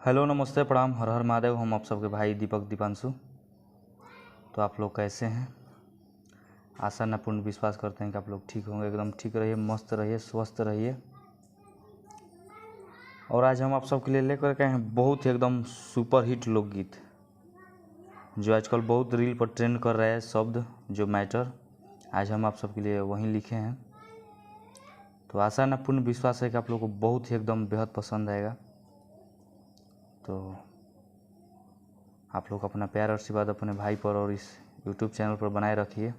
Hello नमस्ते प्रणाम हर हर महादेव। हम आप सबके भाई दीपक दीपांशु। तो आप लोग कैसे हैं? आशा न पूर्ण विश्वास करते हैं कि आप लोग ठीक होंगे। एकदम ठीक रहिए, मस्त रहिए, स्वस्थ रहिए। और आज हम आप सबके लिए लेकर के आए हैं बहुत ही एकदम सुपर हिट लोकगीत जो आजकल बहुत रील पर ट्रेंड कर रहा है, शब्द जो मैटर, आज हम आप सबके लिए वही लिखे हैं। तो आशा न पूर्ण विश्वास है कि आप लोग को बहुत ही एकदम बेहद पसंद आएगा। तो आप लोग अपना प्यार और आशीर्वाद अपने भाई पर और इस यूट्यूब चैनल पर बनाए रखिए,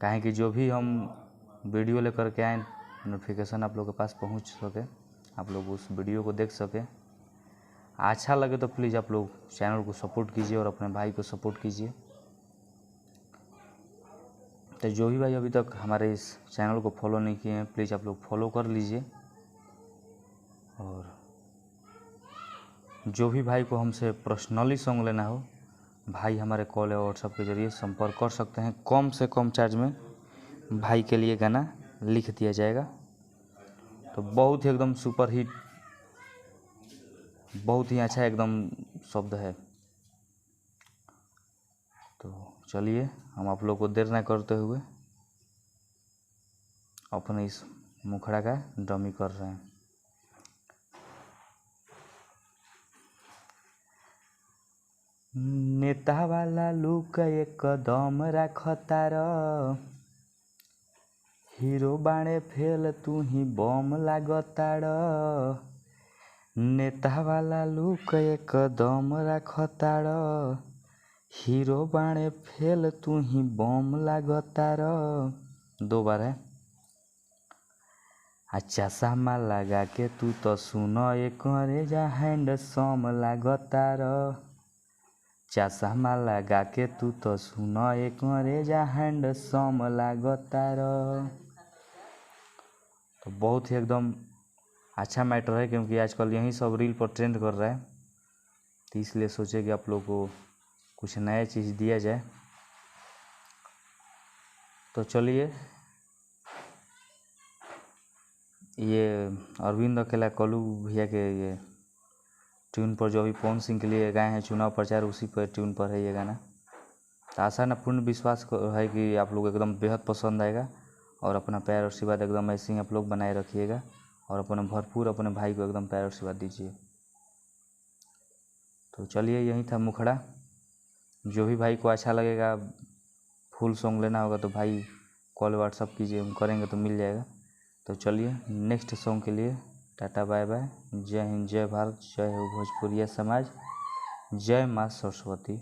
काहे कि जो भी हम वीडियो लेकर के आए नोटिफिकेशन आप लोग के पास पहुंच सके, आप लोग उस वीडियो को देख सके। अच्छा लगे तो प्लीज़ आप लोग चैनल को सपोर्ट कीजिए और अपने भाई को सपोर्ट कीजिए। तो जो भी भाई अभी तक हमारे इस चैनल को फॉलो नहीं किए हैं, प्लीज़ आप लोग फॉलो कर लीजिए। और जो भी भाई को हमसे पर्सनली सॉन्ग लेना हो, भाई हमारे कॉल या व्हाट्सएप के ज़रिए संपर्क कर सकते हैं। कम से कम चार्ज में भाई के लिए गाना लिख दिया जाएगा। तो बहुत ही एकदम सुपर हिट, बहुत ही अच्छा एकदम शब्द है। तो चलिए हम आप लोग को देर ना करते हुए अपने इस मुखड़ा का डमी कर रहे हैं। नेता वाला लुक एकदम रखतार, हीरो बाणे फेल तू ही बम लागतार। नेता वाला लुक एकदम रखतार, हीरो बाणे फेल तू ही बम लागतार। दो बार है। अच्छा सामा लगा के तू तो सुन एक जा हैंडसम लागतार। चश्मा लगा के तू तो सुन एक जा हैंडसम लागतार। तो बहुत ही एकदम अच्छा मैटर है, क्योंकि आजकल यही सब रील पर ट्रेंड कर रहा है। तो इसलिए सोचे कि आप लोगों को कुछ नया चीज़ दिया जाए। तो चलिए, ये अरविंद अकेला कलू भैया के ये ट्यून पर जो अभी पवन सिंह के लिए गाए हैं चुनाव प्रचार, उसी पर ट्यून पर है ये गाना। तो आशा न पूर्ण विश्वास है कि आप लोग एकदम बेहद पसंद आएगा। और अपना प्यार और आशीर्वाद एकदम ऐसे ही आप लोग बनाए रखिएगा और अपने भरपूर अपने भाई को एकदम प्यार और आशीर्वाद दीजिए। तो चलिए, यही था मुखड़ा। जो भी भाई को अच्छा लगेगा, फुल सॉन्ग लेना होगा तो भाई कॉल व्हाट्सअप कीजिए, हम करेंगे तो मिल जाएगा। तो चलिए नेक्स्ट सॉन्ग के लिए टाटा बाय बाय। जय हिंद, जय भारत, जय हो भोजपुरिया समाज, जय माँ सरस्वती।